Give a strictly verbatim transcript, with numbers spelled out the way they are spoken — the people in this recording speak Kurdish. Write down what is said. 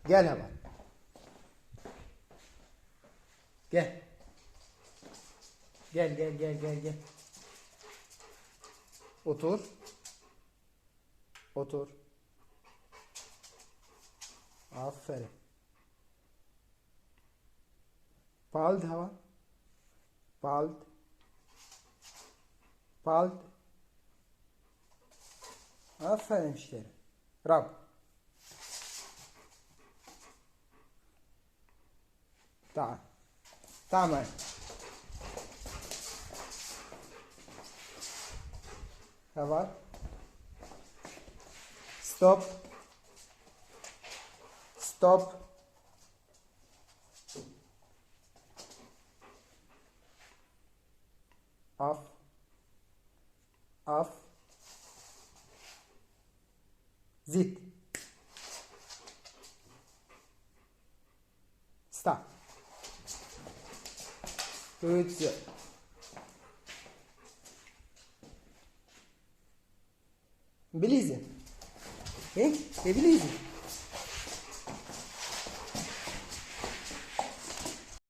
Gel heval. Gel. Gel, gel, gel, gel, gel. Otur. Otur. Aferin. Bald heval. Bald. Bald. Aferin işte. Bravo. Tamam. Tamam. Heval. Stop. Stop. Af. Af. Zit. Stop. Good job. Bilîzî. He? Te bilîzî.